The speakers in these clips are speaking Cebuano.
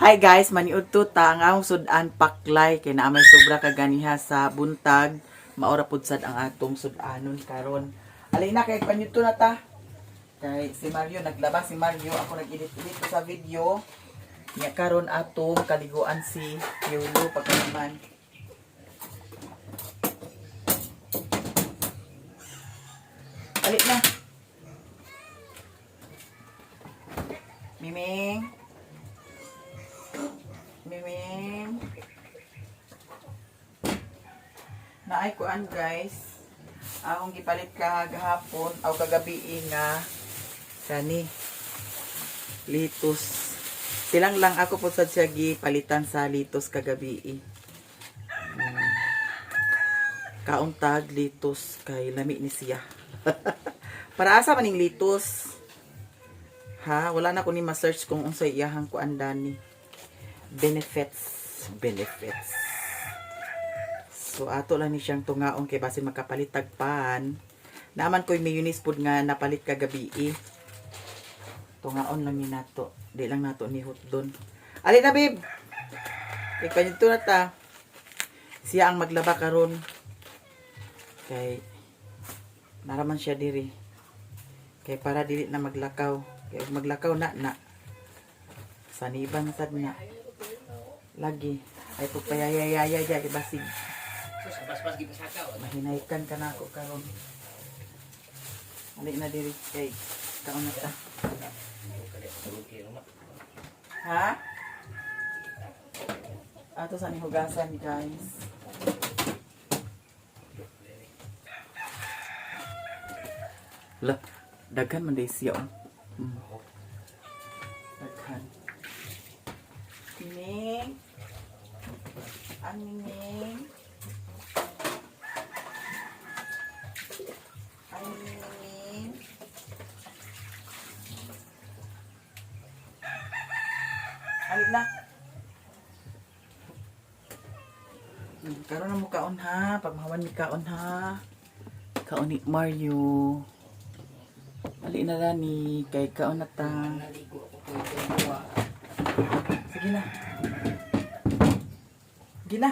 Hi guys, maniud to ta ang among sudan paklay kay naa may sobra kaganiha sa buntag. Maora pud sad ang atong sudanon karon. Alay na kay panyudto na ta. Kay si Mario naglaba si Mario, ako nag-edit-edit ko sa video. Nya karon atong kaliguan si Yolo pagkaman. Alit na. Miming. Miming. Naay kuan guys. Akong gipalit kagahapon aw kagabi nga kani litos. Silang lang ako po sad siya gipalitan sa litos kagabi. Kauntag litos kay lami ni siya. Para asa maning litos? Ha, wala na ko ni ma-search kung unsay iyahang kuan dani. Benefits, benefits. So ato lang ni siyang tungaon kay basin makapalitag pan. Naaman ko'y mayonnaise pud nga napalit kagabi eh. Tungaon lang ni nato. Di lang nato ni hotdon. Ali na babe. Kay panito na ta. Siya ang maglaba karon. Kay naraman siya diri. Kay para dili na maglakaw. Kay ug maglakaw na na. Saniban sad na. Lagi. Ay pagpayayayaya kay basig. Sus, basbas gipasakaw. Mahinaykan ka na ako karon. Ali na diri kay kaon na ta. Ha? Ato sa ni hugasan guys. La, daghan man day siya oh. Daghan. Miming. Ang miming. Ang miming. Halik na. Karon na mo kaon ha. Pag mahawan mi kaon ha. Kaon ni Mario. Ali na lani kay kaon na ta. Naligo ako ko ito. Sige na. Sige na.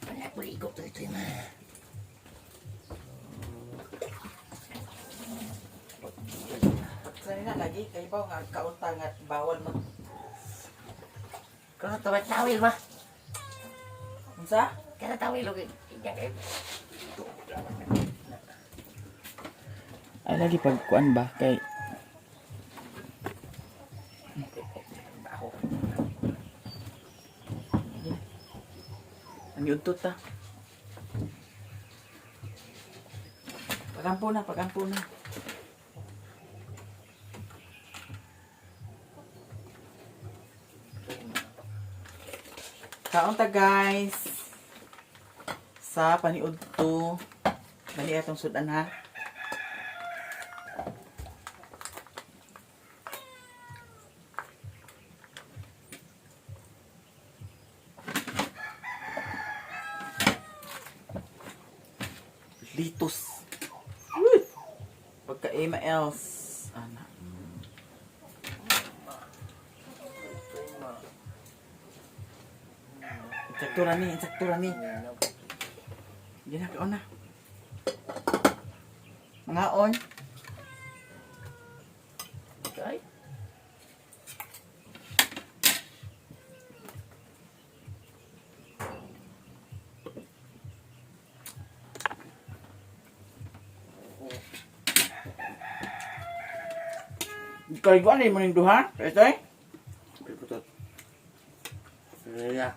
Wala ko ligo to ito ma. Sani na lagi kay ba nga kaon ta nga bawal mag Kano to tawil ma? Unsa? Kana tawil og kay. Ay lagi pag kuan ba kay Baho. Ang yudto ta. Pagampo na, pagampo na. Kaon ta guys. Sa paniud to. Dali atong sudan ha. Litos. Woo! Pagka else. Ana. Insakto ra ni, insakto ra ni. Ginakaon na. Mga on. Ay. Kaliguan mo ning duha. Ito eh. Putot. Ya.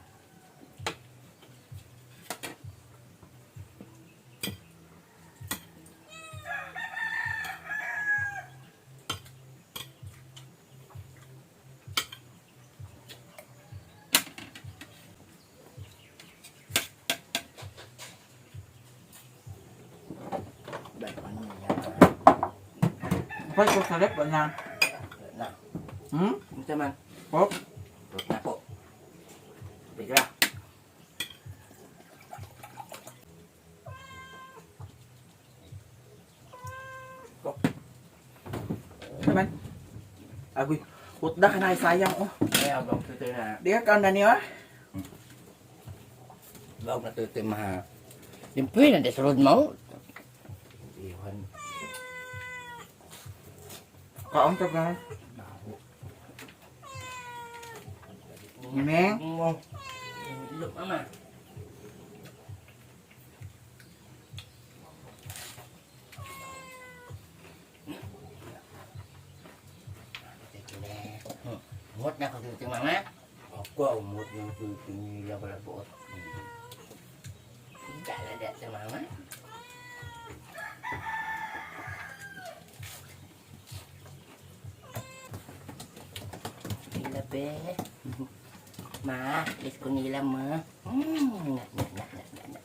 Pag ko sa lep na. Na. Unsa man? Pop. Na po. Bigra. Naman. Agoy. Hutda ka na ay sayang oh. Ay, abang Ito na. Di ka kaon na niyo ah? Bawag na ito maha. Limpoy na desulod mo. Iwan. Kaon ka ba? Ngimeng? Mo. Look, mama. Umot na ko dito, mama. Ako, umot na ko dito nila wala buot. Dala dito, mama. Nila, be. Ma, kiss ko nila, ma. Na, na, na, na, na, na.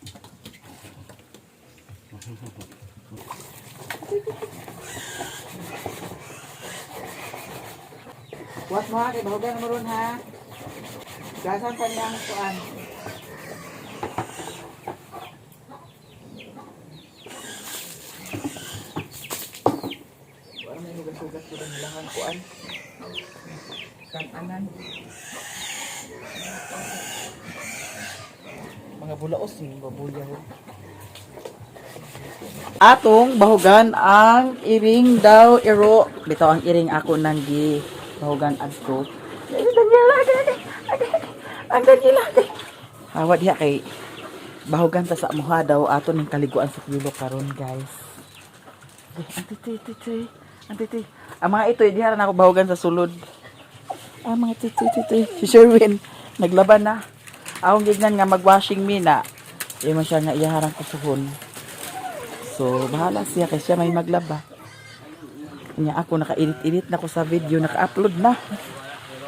Wat mo ha, kay bahugan mo ron ha. Gasan pa niyang kuan. Wala may hugas-hugas ko rin nilang kuan. Kananan. Mga bulaos yung babuya ho. Atong bahugan ang iring daw iro. Bitaw ang iring ako nang gi bahugan adto. Daniela, ang Daniela. Hawa diha kay bahugan ta sa amuha daw ato ning kaliguan sa kilo karon, guys. Ay, ang titi titi. Ang titi. Ang mga ito diha ra na ako bahugan sa sulod. Ang mga titi titi. Si Sherwin naglaban na. Akong gignan nga magwashing mi na. Imo siya nga iyaharang kusuhon. So, bahala siya kay siya may maglaba. Nya ako naka-edit-edit na ko sa video, naka-upload na.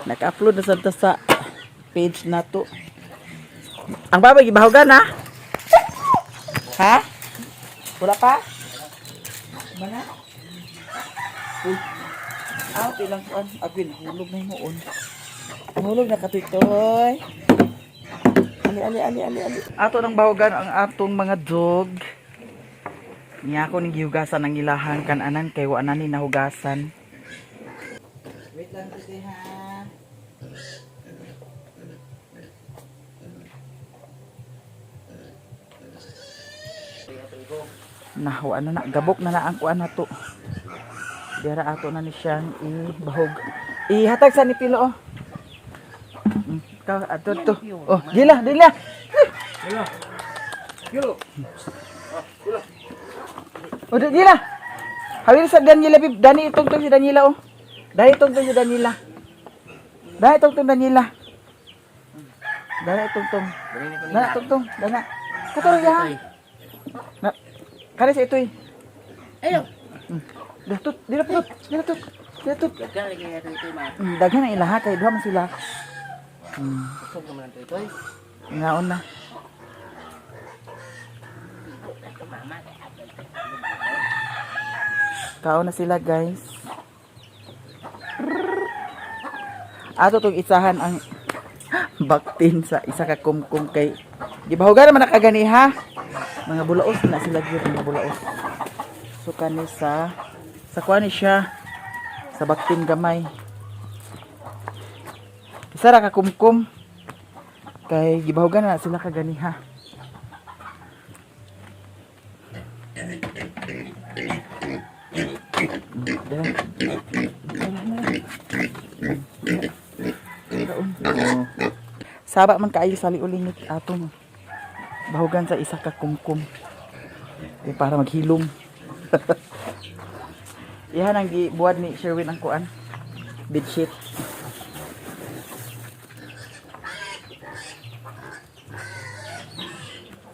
Naka-upload na sa sa page na to. Ang babay gibahugan na. Ha? Wala pa? Mana? Uy. Ah, ilang kuan. Agwin, hulog na himuon. Hulog na katutoy. Ali, ali, ali, ali, ali. Ato ng bahugan ang atong mga dog. Niya ako ning gihugasan ang ilahan kananan kay wa na ni nahugasan. Wait lang kasi ha. Nah, wa na na gabok na na ang kuan na to. Dira ato na ni siyang ibahog. Ihatag sa ni Pilo oh. Ikaw ato to. Oh, dila, dila. Oh, dila. Hawil sa Daniela, bib. Dani itungtong si Daniela oh. Dani itungtong si Daniela. Dani itungtong Daniela. Dani itungtong. Dani itungtong. Dana. Katulog ya. Na. Kani sa itoy. Ayaw. Datot, dila putot, dila tut. Dila tut. Daghan lagi na ito, ma. Daghan ang ilaha kay duha man sila. Kusog naman ang ito, eh. Ngaon na. Mama, Kaon na sila, guys. Ato tong isahan ang baktin sa isa ka kumkum kay gibahugan naman nakagani ha. Mga bulaos na sila gyud, mga bulaos. So kani sa kuan ni siya sa baktin gamay. Isa ra ka kumkum kay gibahugan na sila kaganiha. Dara. Saba man kaayo sa liulinit atong bahugan sa isa ka kumkum. Kay para maghilom. Iyan ang gibuhat ni Sherwin ang kuan. Bedsheet.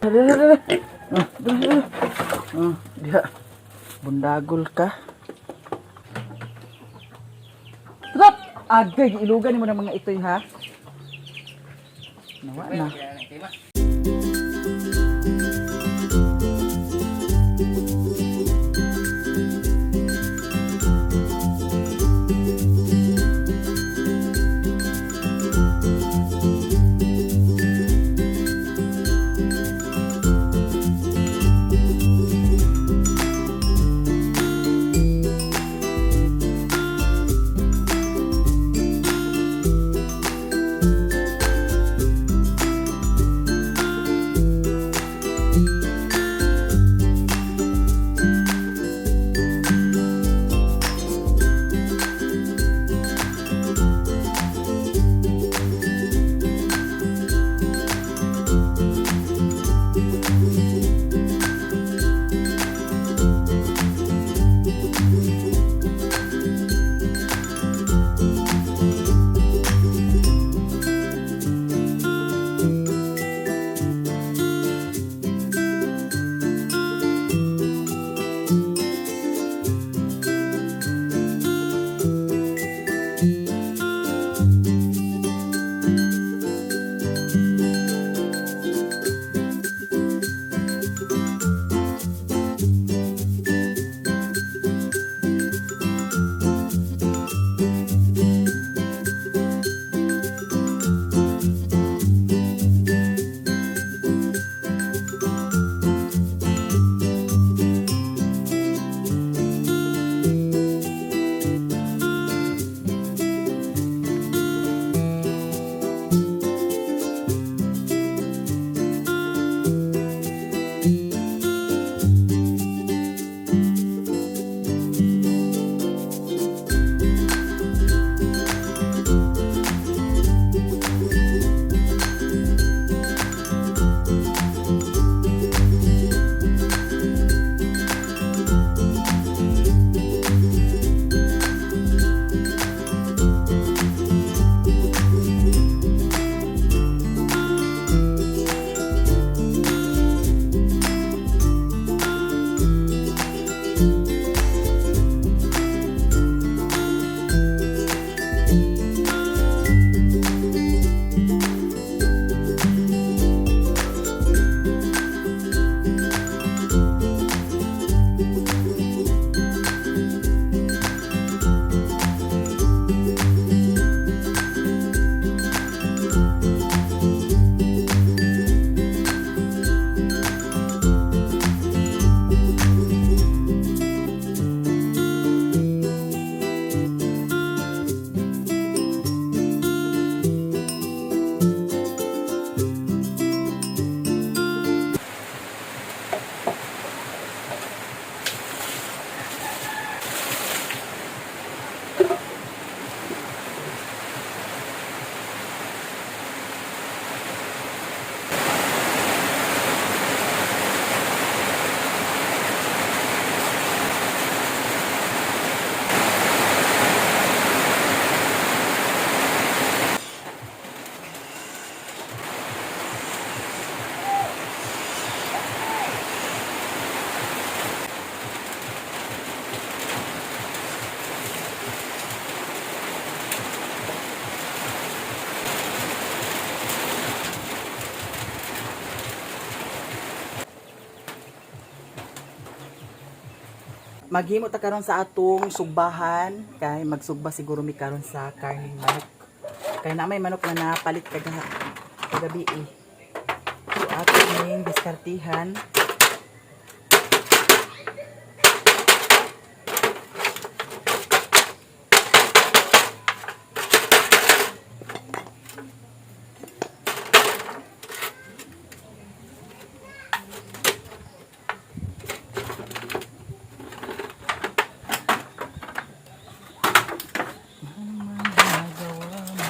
Dara, dara, dara. Ah, dara, dara. Ah, diha. Bundagol ka. Stop! Agay, giilugan mo ng mga itoy ha. Nawa na. Maghimo ta karon sa atong sugbahan kay magsugba siguro mi karon sa karning manok. Kay na may manok na napalit kagabi eh. So ato ning diskartihan. Ano man ginagawa mo?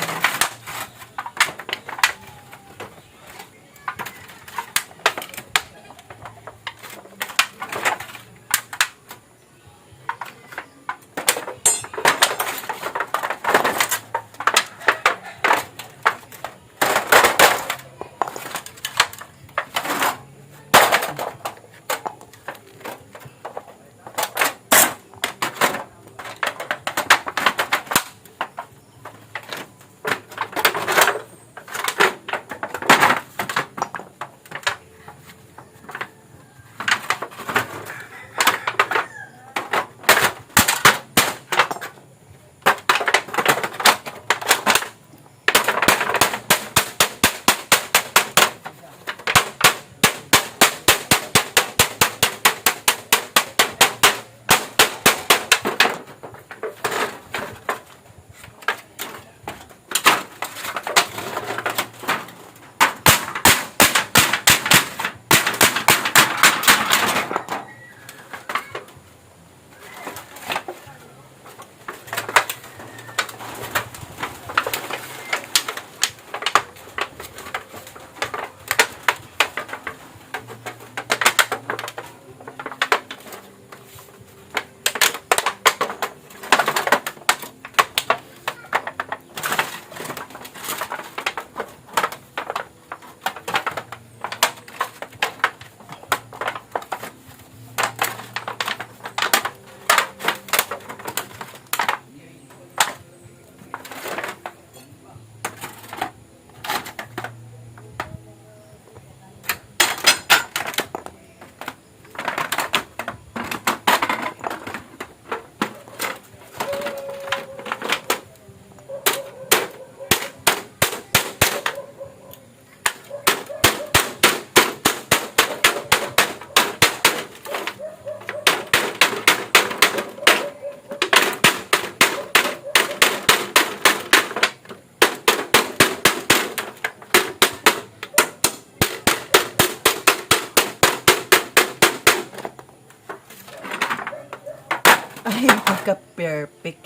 Ay, pagka-perfect.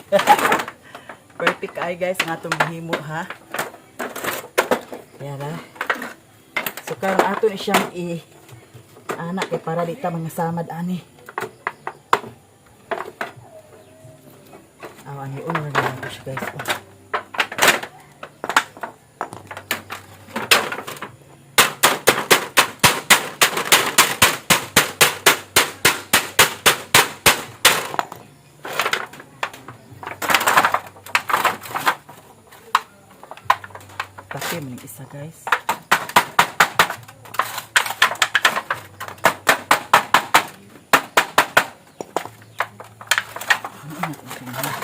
Perfect ay guys ang atong gihimo ha. Yan ha. So karon ato ni siyang i ana kay para di ta mga samad ani. Aw ani una na lang siya guys. Oh. Kape man isa guys. Ano na itong tingnan?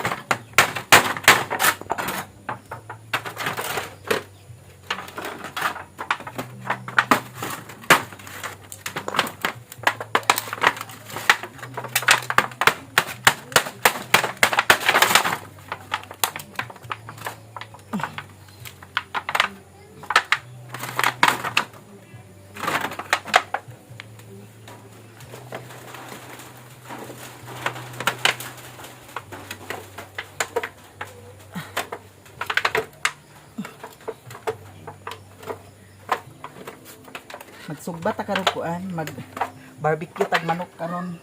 Magsugba ta karon kuan, mag barbecue tag manok karon.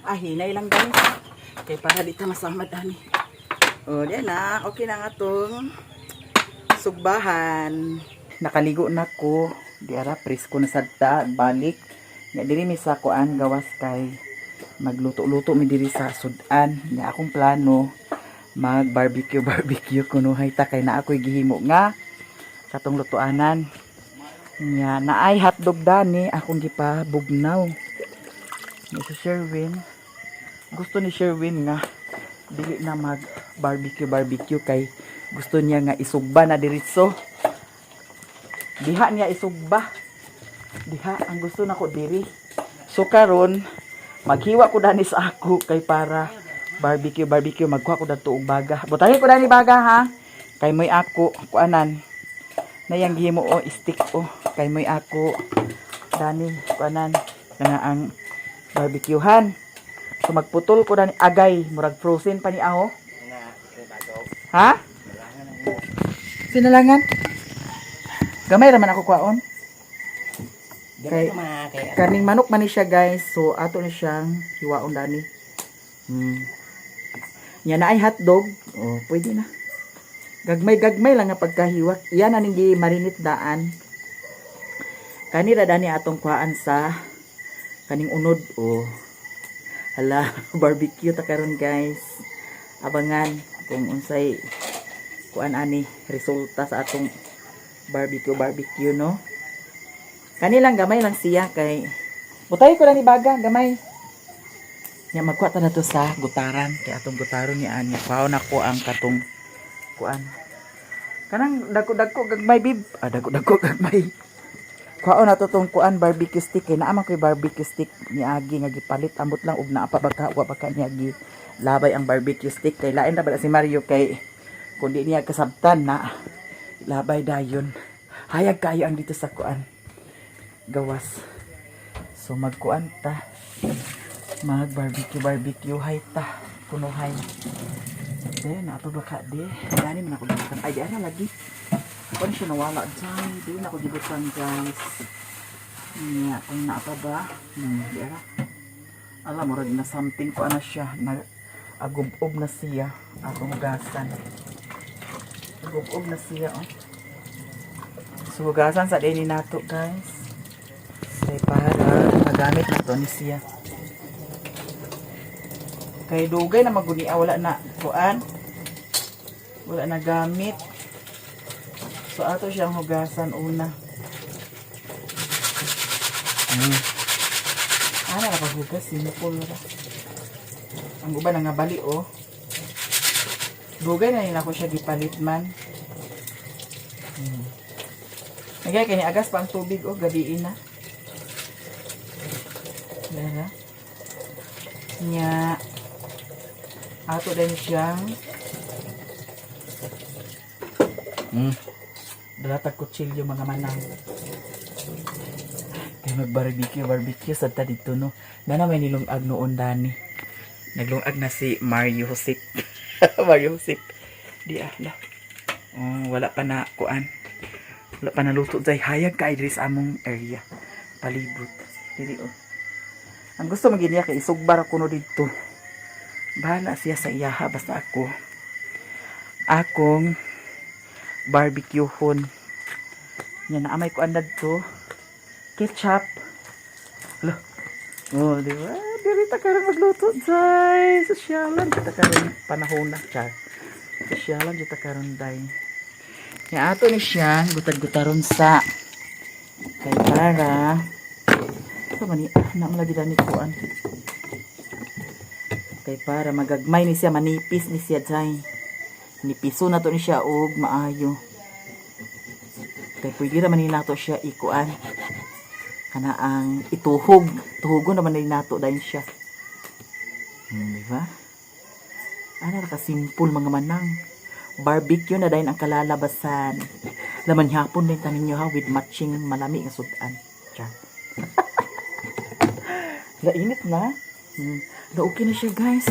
Ah, hinay lang, guys. Kay para di ta masamad ani. O, di na. Okay na nga tong sugbahan. Nakaligo na ko. Di ara, presko na sadta. Balik. Nga diri mi sa kuan gawas kay magluto-luto mi diri sa sudan. Nga akong plano mag barbecue barbecue kunuhay ta kay na ako'y gihimo nga katong lutuanan. Nya naay hotdog dani akong gipabugnaw. Ni si Sherwin. Gusto ni Sherwin nga dili na mag barbecue barbecue kay gusto niya nga isugba na diretso. Diha niya isugba. Diha ang gusto nako diri. So karon maghiwa ko dani sa ako kay para barbecue barbecue, magkuha ko dadto og baga. Butahin ko dani baga ha. Kay moy ako kuanan. Nayang gihimo o stick o kay moy ako dani kuanan kana ang barbecuehan. So magputol ko dani agay, murag frozen pa ni aho. Na, kay bago. Ha? Kailangan ang mo. Sinalangan. Gamay ra man ako kwaon. Gamay ko ma kay Karning manok man ni siya, guys. So ato ni siyang hiwaon dani. Nya na ay hotdog. Oh, pwede na. Gagmay-gagmay lang nga pagkahiwak. Iyan na ning gi-marinate daan. Kanira dani atong kuhaan sa kaning unod. Oh. Hala, barbecue ta karon, guys. Abangan kung unsay kuan ani resulta sa atong barbecue barbecue, no. Kani lang gamay lang siya kay butay ko lang ni baga gamay. Nya magkuha ta na to sa gutaran kay atong gutaron ni ani. Kuhaon nako ang katong kuan. Kanang dagko-dagko gagmay, bib. Ah, dagko-dagko gagmay. Kuhaon na to tong kuan barbecue stick kay naa man koy barbecue stick niagi nga gipalit, ambot lang og naa pa baka wa baka niagi labay ang barbecue stick kay lain ra ba na si Mario kay kun di niya kasabtan na labay dayon. Hayag kayo ang dito sa kuan gawas. So magkuan ta. Mag barbecue barbecue hay ta. Kunuhay. De, nato ba ka de? Gani man ako gibutang. Ay, di ana lagi. Ako ni siya nawala dyan. Di na ako gibutang, guys. Niya, kung naa pa ba? Di ara. Alam mo, na something ko ana siya. Na, agubob na siya. Akong hugasan. Agubob na siya, oh. So, hugasan sa dini nato, guys. Kay para magamit na to ni siya. Kay dugay na magunia, wala na kuan. Wala na gamit. So ato siyang hugasan una. Ana na paghugas, simple ra. Ang uban na nga bali oh. Dugay na nila ko siya gipalit man. Nagay kay ni agas pa ang tubig oh, gabi na. Dara. Nya. Ato din siyang Dala tag kutsilyo, mga manang. Kay mag-barbecue, barbecue sa ta dito, no. Dana may nilungag noon dani. Naglungag na si Mario Josep. Mario Josep. Di ah, la. Oh, wala pa na kuan. Wala pa naluto day. Hayag kay diri sa among area. Palibot. Diri oh. Ang gusto magin niya kay isugbar ako no didto. Bahala siya sa iyaha basta ako. Akong barbecue hon. Nya na amay ko andad to. Ketchup. Lo. Oh, di ba? Diri ta karon magluto, day. Sosyalan ta karon panahon na, char. Sosyalan jud ta karon, day. Nya ato ni siya gutad-gutaron sa kay para ito man ni na mo lagi dani kuan. Kay para magagmay ni siya, manipis ni siya, day. Nipiso na to ni siya og maayo. Kay pwede ra man ni nato siya ikuan. Kana ang ituhog. Tuhugon naman ni nato dayon siya. Di ba? Ana ra ka simple, mga manang. Barbecue na dayon ang kalalabasan. Laman hapon din tanin ha with matching malami nga sudan. Char. Lainit na. Na okay na siya, guys.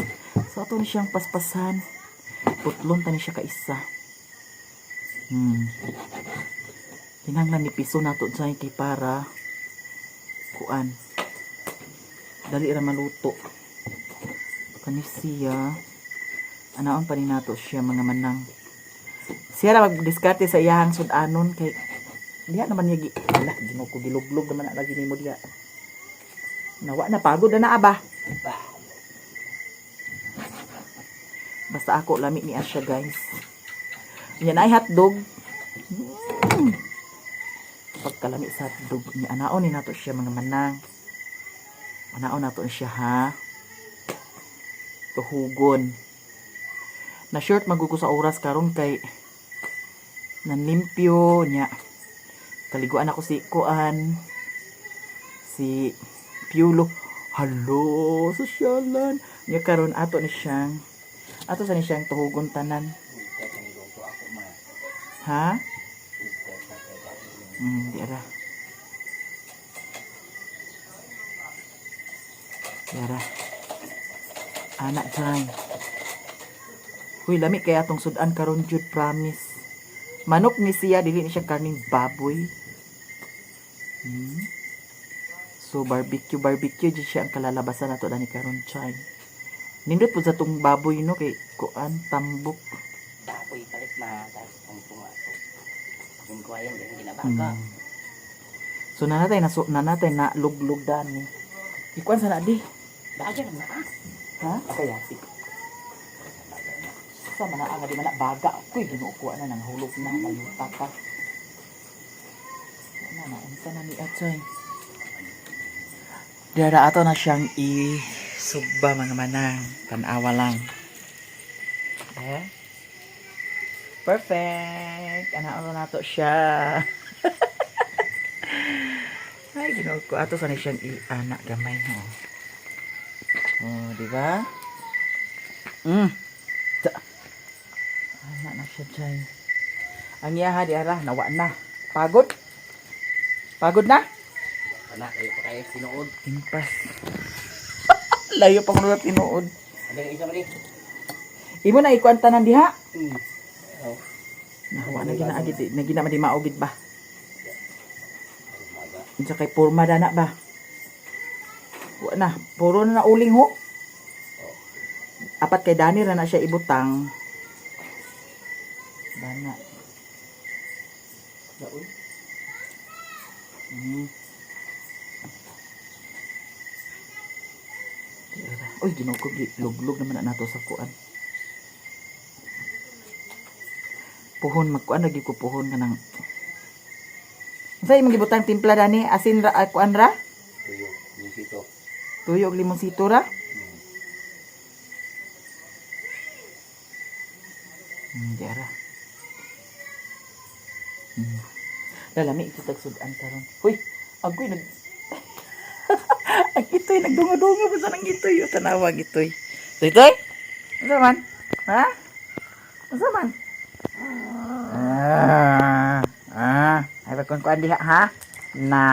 So ato na siyang paspasan. Putlon ta ni siya kaisa. Kinahanglan ni piso nato dyan kay para kuan. Dali ra maluto. Kani siya. Anaon pa ni nato siya, mga manang. Siya ra magdiskarte sa iyahang sudanon kay diha naman niya gi ala, Ginoo ko, giluglog naman na lagi nimo diha. Nawa na pagod na naa ba? Ba. Basta ako, lami ni Asya, guys. Yan ay hotdog. Pagkalami sa hotdog niya, anaon ni nato siya, mga manang. Anaon nato siya ha. Tuhugon. Na short magugo sa oras karon kay nanlimpyo niya. Kaliguan ako si Kuan. Si Piulo. Hello, sosyalan. Niya karon ato sa ni siyang tuhugon tanan. Ugtay kang luto ako, ma. Ha? Ugtay pa kay dati. Di ara. Di ara. Anak dyan. Huy, lami kaya atong sudan karon jud, promise. Manok ni siya, dili ni siya karning baboy. So barbecue, barbecue jud siya ang kalalabasan nato dani karon, chay. Nindot po sa tong baboy no kay kuan tambok. Baboy palit, ma. Tapos tungtong ako. Yung kuwayan, ganyan ginabaga. So nanatay na so, nanatay na luglog dani. Ikuan sa na di. Baga na, ma. Ha? Kaya si. Sa mana ang di man na baga. Kuy, Ginoo ko, ana nang hulog na mayuta ka. Ana na unsa na ni atay. Dara ato na siyang i-sugba, mga manang. Tanawa lang. Eh? Perfect. Ana na nato siya. Ay, Ginoo ko. Ato sa ni siyang i-ana gamay no. Oh, di ba? Ta. Ana na siya dyan. Ang iyaha di ara, nawa na. Pagod? Pagod na? Ana, kayo pa kayo sinuod. Impas. Layo pa kuno na tinuod. Ano yung isa ba di? Imo na ikuan tanan diha. Oh. Nawa na gina agid, na gina man di maugid ba. Unsa kay porma dana ba? Wa na, puro na nauling ho. Apat kay Dani ra na siya ibutang. Dana. Daoy. Uy, Ginoo ko, luglog naman na nato sa kuan. Puhon magkuan lagi ko puhon kanang. Unsa imong gibutang timpla dani? Asin ra, ah, kuan ra? Tuyo, yung sito. Tuyo og limonsito ra? Di ara. Lalami ito tagsudan karon. Huy, agoy nag ang itoy nagdungo-dungo pa sa nang itoy. O, tanawag itoy. Toy toy. Unsa man? Ha? Unsa man? Ah, ah, ay ba kuan diha ha? Na.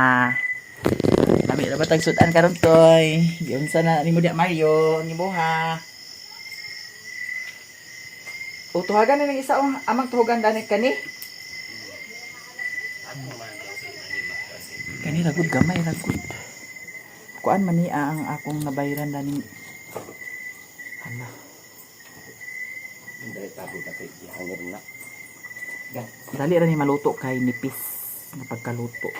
Lami ra ba tagsudan karon, toy? Giunsa na nimo diha, Mario, ang imuha. O tuhagan na ng isa oh, amang tuhagan dani kani. Kani ragud gamay ragud. Kuan man ni ang akong nabayran dani. Hala. Dahil tago na kayo, gihangir na. Dali ra ni maluto kay nipis nga pagkaluto.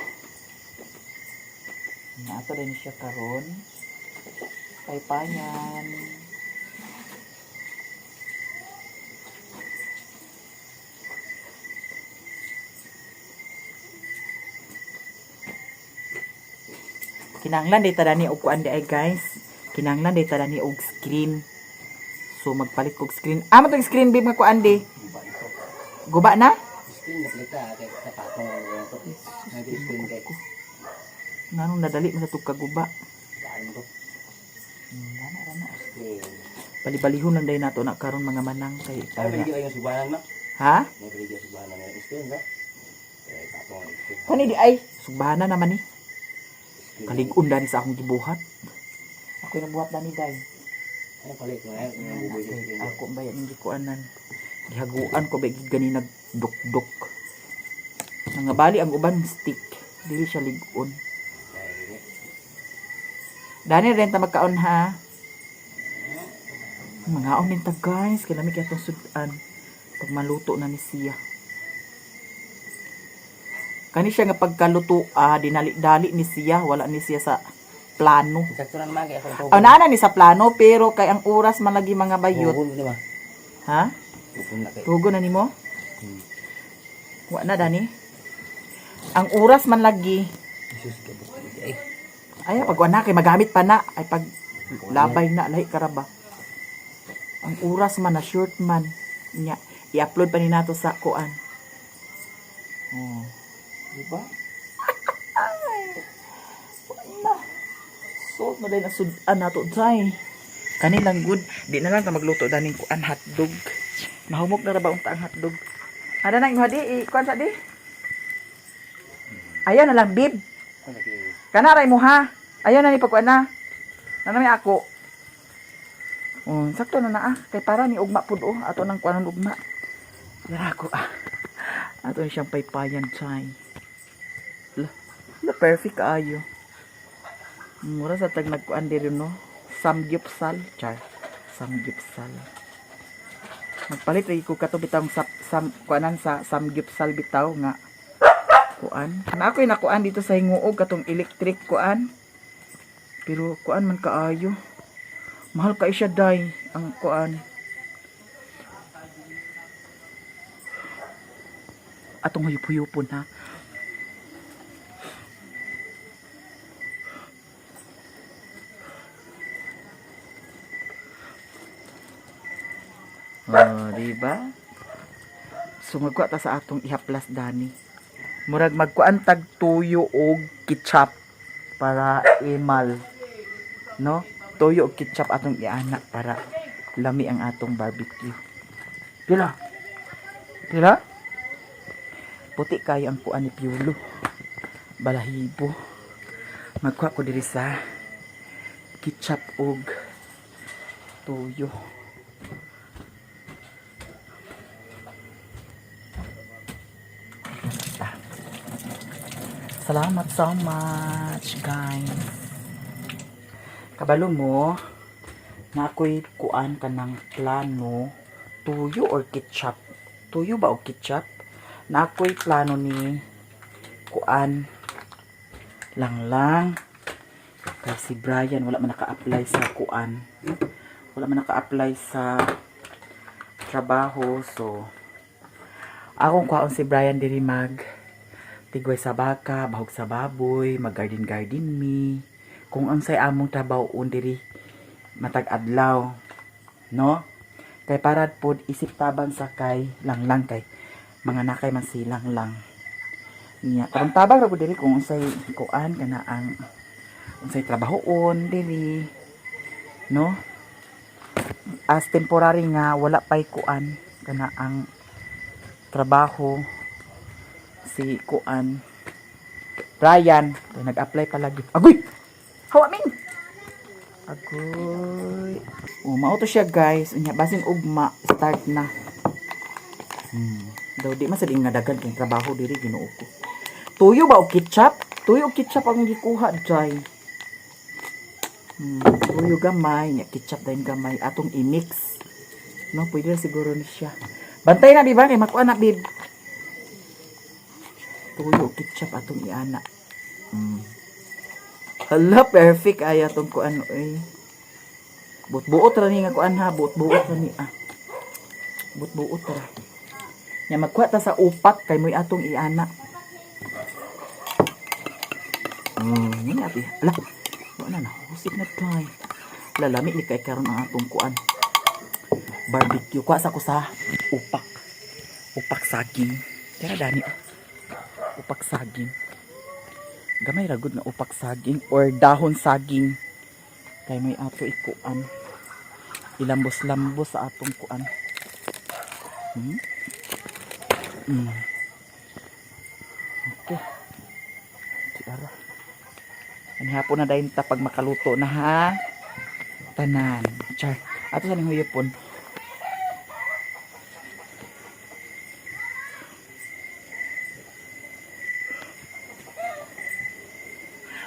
Naato din siya karon. Paypayan. Kinahanglan day tada ni og kuan di ay, guys. Kinahanglan day tada ni og screen. So magpalit kog screen. Ah, matong screen babe nga kuan di. Guba ito. Guba na? Screen na plita, kay tapatong na ito. Nag-screen kay. Nganong nadali man sa tug kaguba. Daan mo to. Rana, rana. Screen. Bali-balihon lang day nato na karon, mga manang, kay Ay, para. baligya kayo subanan ma. Ha? May baligya subanan na gusto ba? Eh, tapong Kani di ay sugbana naman ni. Kalig-on dani sa akong gibuhat. Ako yung buhat dani day. Ano palit mo eh? Buboy sa screen. Ako ba yung gikuanan. Gihaguan ko ba gani nagdukduk. Mga bali ang uban stick. Dili siya lig-on. Dani rin ta magkaon ha. Mga on ta, guys, kay lami kay atong sudan. Pag maluto na ni siya. Kani siya nga pagkaluto, dinali-dali ni siya, wala ni siya sa plano. Sakto na naman kay ako. Oh, naana ni sa plano pero kay ang oras man lagi, mga bayot. Tugon ni ma. Ha? Tugon na kay. Tugo na nimo? Wa na dani. Ang oras man lagi. Jesus gabot ay. Ay, pag wala kay magamit pa na ay pag labay na lahi karaba. Ang oras man na short man. Nya, i-upload pa ni nato sa kuan. Oh. Di ba? Ay. Wala. Salt na din ang sudan nato dry. Kanilang good. Di na lang ta magluto daning kuan hotdog. Mahumok na ra ba unta ang hotdog? Ada na imo di i kuan sa di. Ayaw na lang, bib. Ano kay Kana ray mo ha. Ayaw na ni pagkuan na. Nanami ako. Oh, sakto na na ah. Kay para ni ugma pud oh. Ato nang kuanon ugma. Dara ako ah. Ato ni siyang paypayan chay. La, la perfect kaayo. Mura sa tag nagkuan diri no. Samgyupsal, char. Samgyupsal. Magpalit lagi ko kato bitang sa sam, kuanan sa samgyupsal bitaw nga kuan. Na ako'y nakuan dito sa Hinguog katong electric kuan. Pero kuan man kaayo. Mahal kay siya day ang kuan. Atong huyup-huyupon ha. Oh, di ba? Sumagwa ta sa atong ihaplas dani. Murag magkuan tag tuyo og ketchup para imal. No? Tuyo og ketchup atong iana para lami ang atong barbecue. Pila? Pila? Puti kayo ang kuan ni Piolo. Balahibo. Magkuha ko diri sa ketchup og tuyo. Salamat so much, guys. Kabalo mo, na ako'y kuan ka ng plano, tuyo or ketchup? Tuyo ba o ketchup? Na ako'y plano ni kuan lang lang. Kay si Brian, wala man naka-apply sa kuan. Wala man naka-apply sa trabaho. So, akong kuhaon si Brian diri mag tigway sa baka, bahog sa baboy, mag garden garden mi. Kung unsay among trabaho diri matag adlaw, no? Kay parad pod isip tabang sa kay langlang kay mga nakay man si langlang. Niya, karong tabang ra pud diri kung unsay kuan kana ang unsay trabahoon diri, no? As temporary nga wala pay kuan kana ang trabaho si kuan Brian kay nag-apply pa lagi. Agoy! Hawa min! Agoy. Oh, mao to siya, guys. Unya basin ugma start na. Daw di man sad nga daghan kay trabaho diri, Ginoo ko. Tuyo ba o ketchup? Tuyo o ketchup ang gikuha jay. Tuyo gamay, nya ketchup dayon gamay atong i-mix. No, pwede na siguro ni siya. Bantay na, biba, kay makuha na, bib. Tuyo o ketchup atong iana. Hala, perfect ay atong kuan oy. Buot-buot ra ni nga kuan ha, buot-buot ra ni ah. Buot-buot ra. Nya magkuha ta sa upak kay mo'y atong iana. Ni ati. Ala. Wala na, husik na tay. Lalami ni kay karon ang atong kuan. Barbecue kuha sa ko sa upak. Upak saging. Tara dani. Oh. Upak saging. Gamay ra gud nga upak saging or dahon saging. Kay may ato ikuan. Ilambos-lambos sa atong kuan. Okay. Di ara. Ani hapon na dayon ta pag makaluto na ha. Tanan. Char. Ato sa ning huyopon.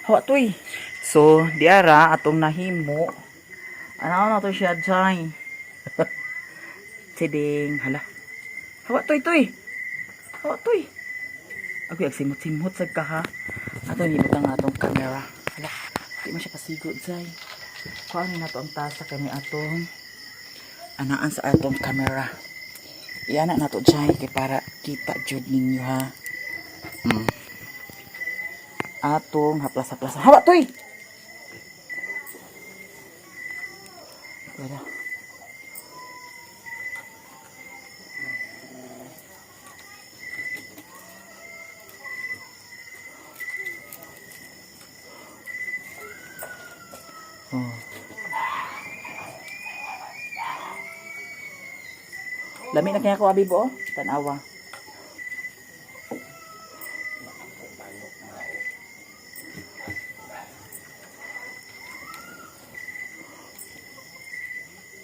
Hawa tuy. So, di ara atong nahimo. Ano na to siya, Jai? Tiding, hala. Hawa tuy tuy. Hawa tuy. Agoy, agsimot-simot sad ka ha. Ato ni butang atong camera. Hala, di man siya pasigo, Jai. Kuha ni nato ang tasa kami atong anaan sa atong camera. Iana nato, Jai, kay para kita jud ninyo ha. Atong haplas-haplas. Hawa tuy. Wala. Oh. Lami na kaya ko abi bo, tanawa.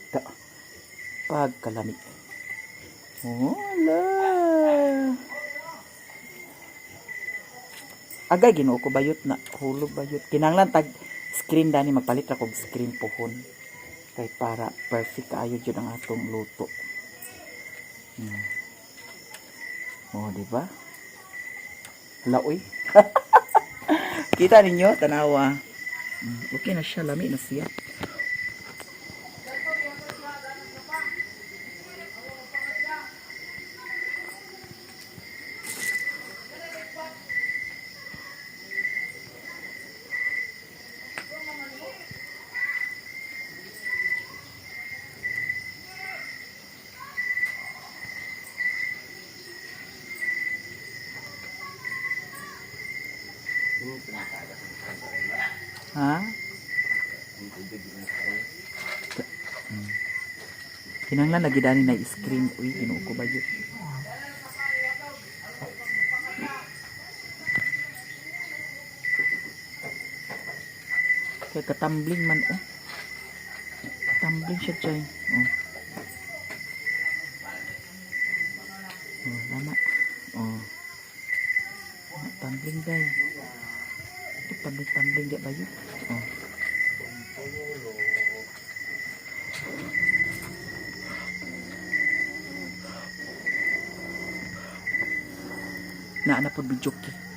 Ta. Pagkalami. Wala. Agay Ginoo ko bayot na hulog bayot. Kinahanglan tag screen dani magpalit ra kog screen pohon. Kay para perfect kaayo jud ang atong luto. Oh, di ba? Hala, uy. Kita ninyo tanawa. Okay na siya, lami na siya. Ha? Kinahanglan lagi dani na screen uy, Ginoo ko bayot. Kay katumbling man oh. Tumbling siya jay. Oh. Oh, lama. Oh. Tumbling day. Ito tumbling-tumbling di ba yun? Oh. Na na po video ki.